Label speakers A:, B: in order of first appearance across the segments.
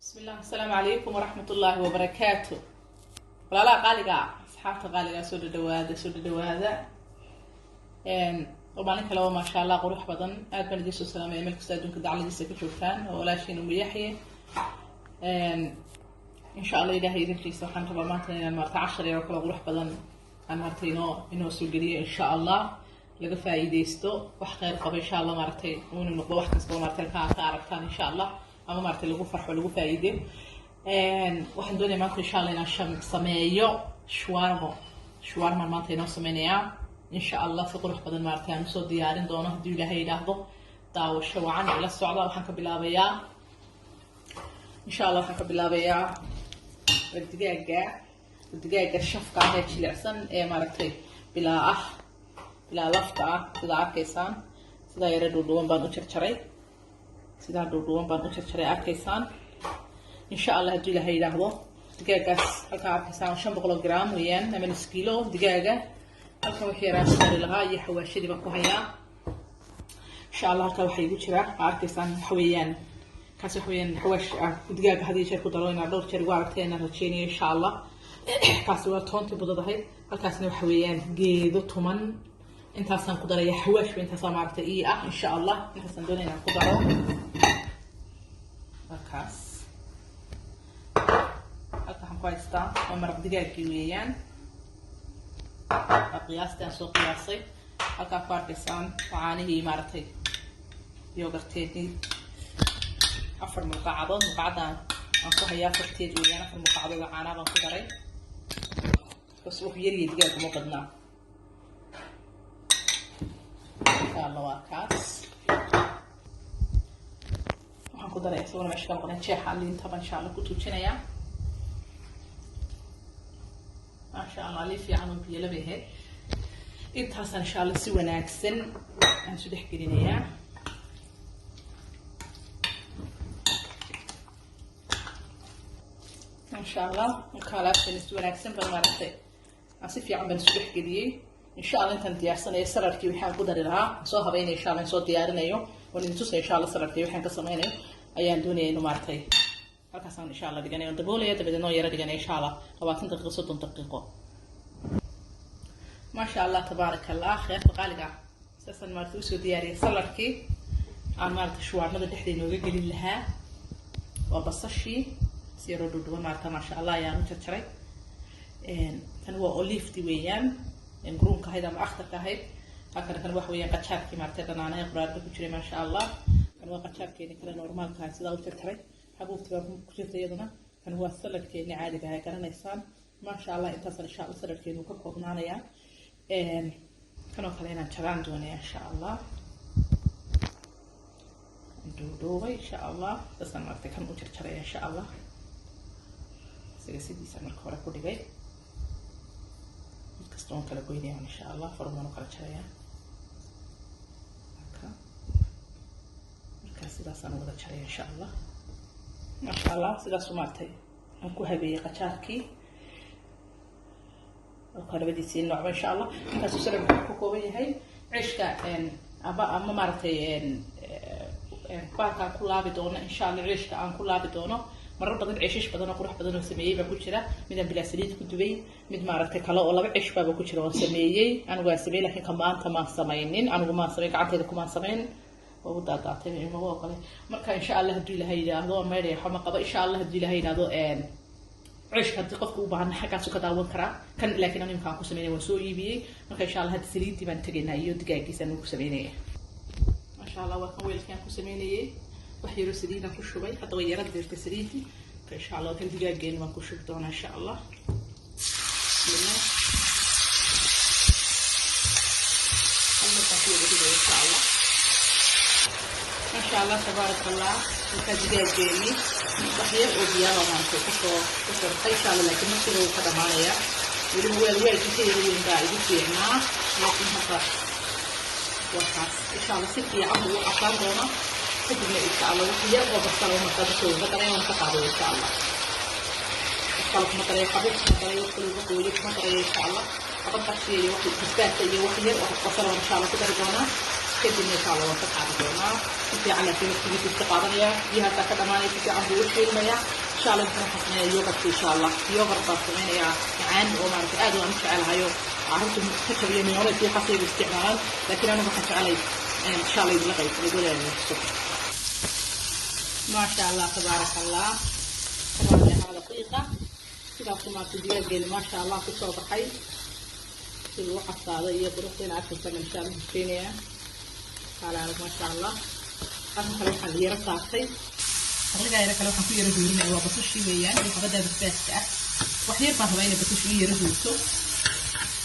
A: Bismillah, asalaamu calaykum waraxmat ullaahi wabarakaatu. Walaalaha qaaliga, asxaabta qaaliga, soo dhadhawaada, soo dhadhawaada. Oo maalin kale oo, maasha Allah, qurux badan. Aad baan idiin soo salaamaya meel kasta adduunka dacladiisa ka joogtaan. Oo walaashiin Umu Yaxye. Insha Allah, Ilahay idinkiisa, waxaan rabaa maanta inaan maarata cashar yar oo kale qurux badan aan maarata inoo soo geliyo. Insha Allah laga faa'iidaysto, wax kheyr qabo insha Allah, maaragtay uuna noqdo wax kasta oo maarata ka aragtaan insha Allah, ama maaragtay lagu farxo, lagu faa'iide. Waxaan doonaya maanta insha Allah inaan sameeyo shawarmo. Shawarmaan maanta inoo sameynayaa insha Allah, si qurux badan maaragtay aan usoo diyaarin doono haddii Ilaahay yidhaahdo. Daawasho wacan, ila socda. Waxaan ka bilaabayaa insha Allah, waxaan ka bilaabayaa digaaga, digaaga shafka ah ee jilicsan ee maaragtay bilaa ah, bilaa lafta ah. Sidaa arkaysaan, sidaa yara dhuudhuwan baan u jarjaray, sidaa dhuudhuwan baan u jarjaray, arkaysaan. Insha Allah haddii Ilaahay yidhaahdo, digaagaas halkaa arkaysaan 500 gram weeyaan ama nus kilo digaaga. Halkan wixii yaraan saari lahaa iyo xawaashadii baan ku hayaa insha Allah. Halkaa waxaa igu jira, aa arkaysaan, waxa weeyaan kaas, waxa weeyaan xawaash aan digaaga had iyo jeer ku daro, inaad dhowr jeer igu aragteen inaan rajeynayo insha Allah. Kaasi waa toontii budad ahayd. Halkaasna waxa weeyaan geedo tuman. Intaasaan ku daraya xawaashba, intaasaa maaragtay ii ah insha Allah. Intaasaan doonaya inaan ku daro markaas. Halka waxaan ku haystaa waa maraq digaaggii weeyaan, waa qiyaastii aan soo qiyaasay. Halkaa ku arkaysaan waa caanihii maaragtay yogurteedii, 4 mulqacadood. Mulqacadaan aan ku hayaa afarteed weeyaan, 4 mulqacadood oo caanaa baan ku daray, bas wuxuu yaryahay digaagu, ma badnaa insha Allah. Waa kaas. Waxaan ku daray isaguna meesha ka maqnay jeexa liintaba insha Allah ku tuujinayaa. Maasha Allah, liin fiican oo biyo laba ahayd. Intaasaan insha Allah si wanaagsan aan isu dhex gelinayaa. Insha Allah marka alaabtan si wanaagsan baan maaragtay aan si fiican baan isu dhex geliyey. Insha Allah intaan diyaarsanayo saladkii waxaan ku dari lahaa, soo habeynaya insha Allah, soo diyaarinayo oon idin tusaya insha Allah saladkii waxaan ka sameynayo ayaan doonaya inuu maaragtay halkaasaan insha Allah dhiganay oon daboolaya, dabadeed noo yara dhiganay insha Allah 20 daqiiqo, 30 daqiiqo. Maasha Allah, tabaaraka Allah. Kheerta qaaliga ah, saasaan maaragtay usoo diyaariyay saladkii aan maaragtay shuwaarmada dhexda inooga gelin lahaa. Waa basashii si yaroo dhudhuban maarata, maasha Allah, ayaan u jarjaray. Tan waa olifti weeyaan, gruunka ahayd ama akhtarka ahayd. Halkan kan waxa weeyaan qajaarkii maaragtay dhanaanay quraarda ku jiray, maasha Allah. Kan waa qajaarkeeni kale normaalka ahay, sidaa u jarjaray. Xabuubti baa ku jirta iyaduna. Kan waa saladkeeni caadiga ahay, garanaysaan, maasha Allah. Intaasaan insha Allah saladkeenu ka koobnaanayaa. Kan oo kale inaan jaraan doonaya insha Allah, dhuudhuubay insha Allah. Saasaan maaragtay kan u jarjaraya insha Allah. Isaga sidiisa marka hore ku dhigay, mid kasta oon kala goynaya insha Allah, farmaan u kala jaraya. Marka sidaasaan wada jaraya insha Allah. Maasha Allah, sidaasu maaragtay aan ku habeeyey qajaarkii oo labadiisii noocba insha Allah. Intaasuu saladku ka kooban yahay. Ceeshka ama maaragtay baalkaan ku laabi doono insha Allah, ceeshka aan ku laabi doono, marar badan ceeshish badan oo qurux badan oo sameeyey baa ku jira. Midaan bilaa saliid ku dubay, mid maaragtay kale oo laba ceesh baaba ku jira oon sameeyey anigu, waan sameeyey, laakiin ka maanta maan samaynin anigu, maan samayn, gacantayda kumaan samayn, waa u daadaatay, imaba ogole. Marka insha Allah hadduu Ilahay yidhaahdo, maydhaya waxba ma qabo. Insha Allah hadduu Ilahay yidhaahdo, ceeshka haddii qofka u baahan xaggaasu ka daawan karaa kan, laakiin anu imkaan ku sameynaya waan soo iibiyey. Marka insha Allah hadda saliiddii baan tegaynaa iyo digaagiisa anu ku sameynaya. Maasha Allah, waa kan weelkii aan ku sameynayay. Wax yaroo saliidaan ku shubay, hadda way yara diirtay saliiddii. Marka insha Allah kan digaageeni baan ku shubi doonaa insha Allah. Bismillah, hal markaan ku wada ridaya insha Allah. Maasha Allah, tabaaraka Allah. Markaa digaageeni wax yar oo biyaaba maaragtay kusoo raqay insha Allah, laakiin markiiba wuu ka dhamaanaya. Weliba weelkii ka yara weyn baa igu fiicnaa, laakiin hadda waa kaas. Insha Allah si fiican buu u casaan doonaa. Kadibna insha Allah wax yar oo basal oo markaa dadka uga daray oon ka qaaday insha Allah. Wax kale kuma daray, xabuub kuma daray, wax kale uga qooyo kuma daray insha Allah. Xabad qashiya iyo wax basbaaska iyo wax yar oo basal oo insha Allah ku dari doonaa. Kadibna insha Allah waan ka qaadi doonaa si fiican, laakiin waqtigiisu iska qaadanaya, biyahaasaa ka dhamaanaya, si fiican buu u shiilmayaa insha Allah. Waxaan sameeyaa yogurtka insha Allah. Yogurt baan sameynayaa macaan oo maaragtay aad waan u jecelahayo. Carruurtu ketchup iyo mayonnaise iyo waxaas ayay isticmaalaan, laakiin anigu waxaan jecelay insha Allah idinla qaybsaday doonaya tuso. Maasha Allah, tabaaraka Allah, daqiiqa sidaas maaragtay digaageeni maasha Allah kusoo baxay, si lagu casaaday iyo quruxdeena arkaysan insha Allah keenayaa kaalaarag maasha Allah. Halkan kale waxaan yaro saartay aqligaa yaro kale, waxaan ku yaro huurinaya waa basashii weeyaan iyo xabadda basbaaska ah. Wax yar baan rabaa inay basashu ii yaro huurto,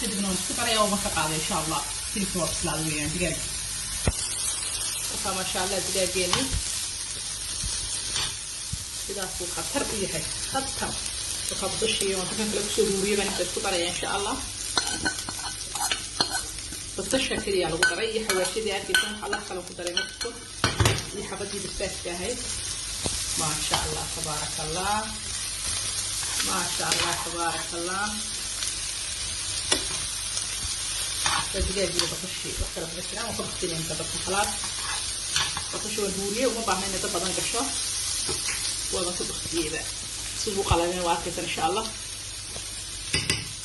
A: kadibna waan isku daraya oo marka qaaday insha Allah. Hilibka waa bislaaday weeyaan digaag. Wakaa maasha Allah digaageeni sidaasuu khatar u yahay, khatar. Wakaa basashii waan halkan kale kusoo huuriyay baan inta isku daraya insha Allah. Basasha keliya lagu daray iyo xawaashadii arkaysan, wax allah kale ku daray ma jirto, iyo xabadii basbaaska ahayd. Maasha Allah, tabaaraka Allah, maasha Allah, tabaaraka Allah. Waa digaagiiba basashii, wax kale kuma jiraan. Waan ka baktinaya inta dabka, khalaas. Basasha waan huuriyey, uma baahna inay dab badan gasho, waaban ka baktiyeyba. Siduu qalalina waa arkaysan insha Allah.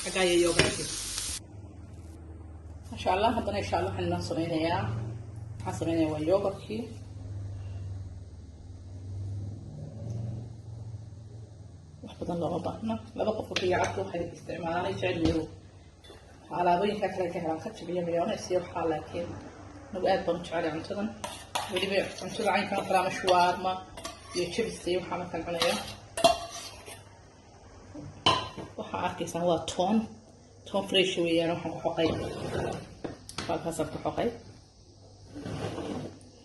A: Xaggaa iyo yogurtkii maasha Allah. Haddana insha Allah waxaan inoo sameynayaa, waxaan sameynayaa waa yogurtkii. Wax badan looma baahna, laba qof oo keliya. Carruurta waxay isticmaalaan ay jecel yihiin alaabooyinka kale ka helaan ketchup iyo mayonnaise iyo waxaa, laakiin anagu aad baan u jecelay cuntadan, weliba cuntada caynkan oo kale ama shawarma iyo chips iyo waxaa markaan cunaya. Waxaa arkaysaan waa toon, toon fresh weeyaan. Waxaan ku xoqay baalkaasaan ku xoqay,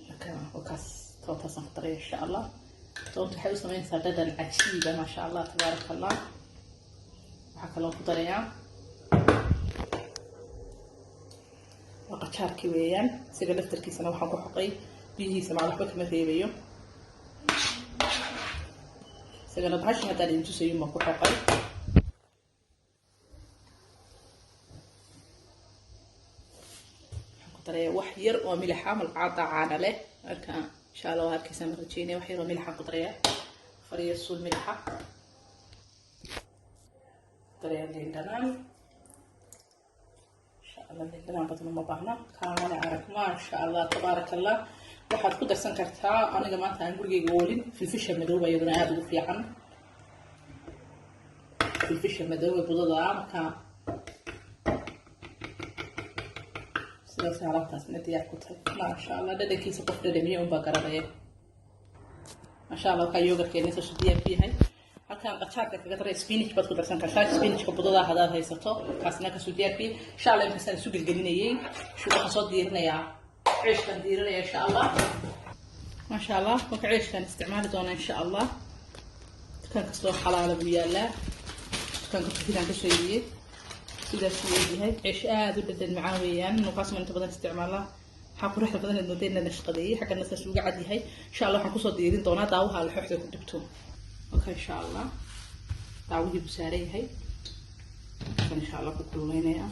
A: marka kaas toontaasaan ku daray insha Allah. Toonta waxay u sameynaysaa dhadhan cajiiba, maasha Allah, tabaaraka Allah. Waxaa kaloo ku darayaa waa qajaarkii weeyaan. Isaga laftarkiisana waxaan ku xoqay biyihiisa, macal waxba kama reebayo isagana. Bahashi haddaan idin tusayo baan ku xoqay. Waxaan ku darayaa wax yar oo milixa, malqacada caana leh. Marka insha Allah waa arkaysaan baan rajeynaya. Wax yar oo milixaan ku darayaa, 4 suul milixa darayaa. Liin dhanaan insha Allah, liin dhanaan badan uma baahna. Kaamale arag, maasha Allah, tabaaraka Allah. Waxaad ku darsan kartaa, aniga maanta aan gurigeyga oolin, filfisha madooba, iyaduna aada ugu fiican, filfisha madooba budada ah. Marka sidaas alaabtaasna diyaar ku tahay maasha Allah. Dhadhankiisa qof dhadhamiye unbaa garanaya maasha Allah. Wakaa yogurtkeena saasuu diyaar ku yahay. Halkaan qajaarka kaga daray, spinach baad ku darsan kartaa, spinachka budada hadaad haysato. Kaasna kasuu diyaar ku yahay insha Allah. Intaasaan isu gelgelinayay, waxaan soo diirinayaa ceeshkaan diirinaya insha Allah. Maasha Allah, marka ceeshkaan isticmaali doonaa insha Allah. Dukaan kastoo xalaala buu yaalaa, dukaanka tukidaan kasoo iibiyey. Sidaas uu egyahay, ceesh aada u dhadhan macaan weeyaan. Nuukaas inta badan isticmaalaa. Waxaa quruxda badan ee mooday inaan nashqadeeyey, xaggana saas uga cad yahay insha Allah. Waxaan kusoo diirin doonaa daawaha laxooxda ku dhibto. Okay, insha Allah daawihii buu saaran yahay kan insha Allah ku kululeynayaa.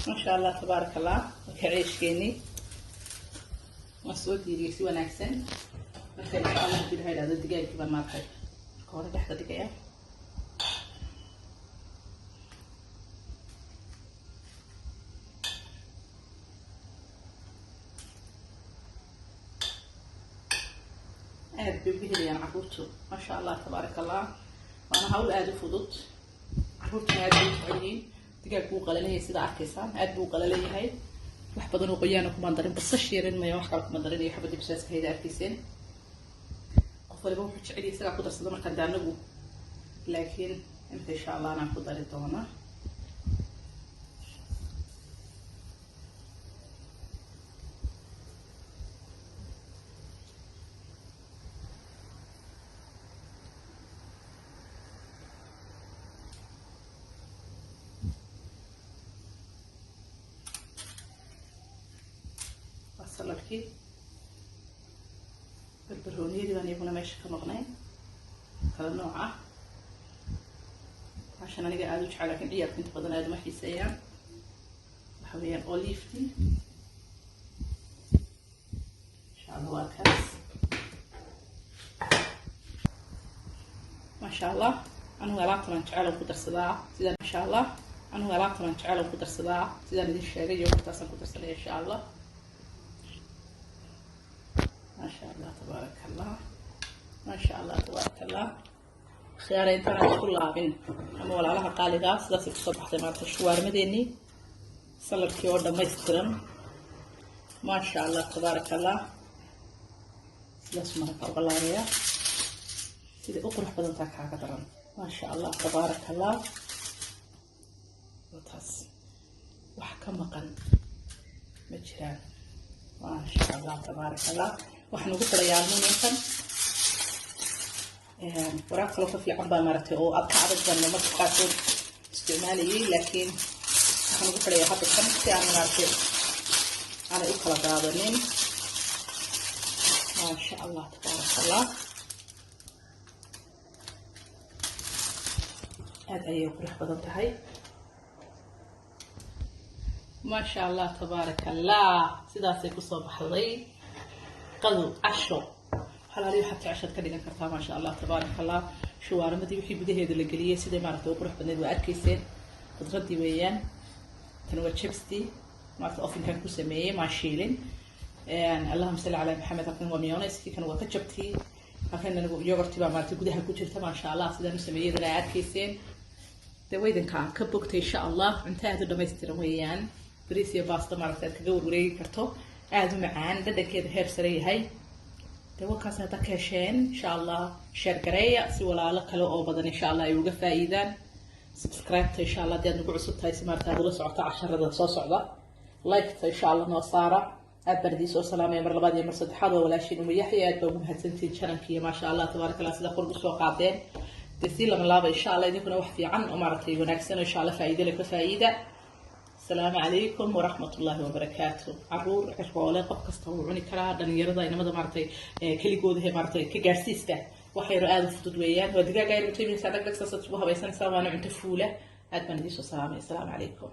A: Maasha Allah, tabaaraka Allah. Marka ceeshkeenii waan soo diiriyey si wanaagsan. Marka insha Allah hadii la yidhahdo, digaagii baan maartay marka hore dhexda dhigaya. Aad bay uga helayaan carruurtu, maasha Allah, tabaaraka Allah. Waana hawl aada u fudud, carruurtuna aad bay u jecel yihiin. Digaag buu qalalan sida arkaysaan, aad buu qalalan yahay. Wax badan oo qoyaana kumaan darin, basash yarin maya, wax kale kuma darin, iyo xabadii basaaska hayda arkayseen. Qof waliba wuxuu jecel yahay isagaa ku darsada. Markaan de anagu laakiin imika insha Allah anaan ku dari doonaa. Waa saladkii, barbarooniyadii baan iyaguna meesha ka maqnay, kala nooc ah. Baashan aniga aada u jecel, lakin ciyaalka inta badan aada uma xiiseeyaan. Waxaa Waxa weeyaan olive-tii, insha Allah. Waa kaas, maasha Allah. Anigu alaabtan aan jecel ku darsadaa sidaan, insha Allah. Anigu alaabtan aan jecel ku darsadaa sidaan idin sheegay, yogurtaasaan ku darsanaya, insha Allah. Maasha Allah, tabaaraka Allah, maasha Allah, tabaaraka Allah. Khiyaara, intaan isku laabin ama walaalaha qaaligaa, sidaasay kusoo baxday maanta shuwaarmadeenii, saladkii oo dhammaystiran. Maasha Allah, tabaaraka Allah. Sidaas marka uga laabaya, siday u qurux badantaa kaaga daran. Maasha Allah, tabaaraka Allah. Taas wax ka maqan ma jiraan. Maasha Allah, tabaaraka Allah. Waxaan ugu xidhayaa aluminiumkan. Waraaq kaloo ka fiican baa maaragtay oo aad ka adag baan marka qaarkood isticmaalayay, laakiin waxaan ugu xidhayaa hadda kan si aan maaragtay aanay u kala daadanin. Maasha Allah, tabaaraka Allah. Aada ayay qurux badan tahay. Maasha Allah, tabaaraka Allah. Sidaasay kusoo baxday qado, casho, halaali waxaad jeceshaad ka dhigan kartaa. Maasha Allah, tabaaraka Allah. Shuwaarmadii wixii gudaheeda la geliyey, siday maaragtay u qurux badneyd waa arkayseen. Khudradii weeyaan tan, waa chipstii maaragta ovenkan ku sameeyey, maa shiilin. Allahuma salli calaa Maxamed. Halkan waa mayonnaise, kan waa ketchuptii, halkan yogurtii baa maaragtay gudaha ku jirta. Maasha Allah, sidaan u sameeyey aa arkayseen. Dee waydanka ka bogtay, insha Allah. Cunto aada u dhamaystiran weeyaan, bariis iyo baasta maaragtay aad kaga warwareegi karto, aada u macaan, dhadhankeeda heer sare yahay. Dee wakaas, hadda ka hesheen, insha Allah, share gareeya si walaalo kale oo badan, insha Allah, ay uga faa'iidaan. Subscribe-ta, insha Allah, haddii aad nagu cusub tahay, si maarata aad ula socoto casharada soo socda. Like-ta, insha Allah, noo saara. Aad baan idiin soo salaamaya mar labaad iyo mar saddexaad. Waa walaashiin Uma Yaxya. Aad baa ugu mahadsantihiin channelka iyo, maasha Allah, tabaaraka Allah, sida kor ugu soo qaadeen. Dee sii lama laaba, insha Allah, idinkuna wax fiican oo maaragtay wanaagsan oo, insha Allah, faa'iido leh ka faa'iida. Asalaamu calaykum waraxmat ullaahi wabarakaatu. Caruur, ciroole, qof kasta wuu cuni karaa. Dhalinyarada, inamada maaragtay keligooda he maaragtay ka gaarsiista. Wax yaro aada u fudud weeyaan. Waa digaaga yar cunto iminaysaa, dhag dhag saasaad ugu habaysanaysaa, waana cunto fuula. Aad baan idiin soo salaamay. Asalaamu calaykum.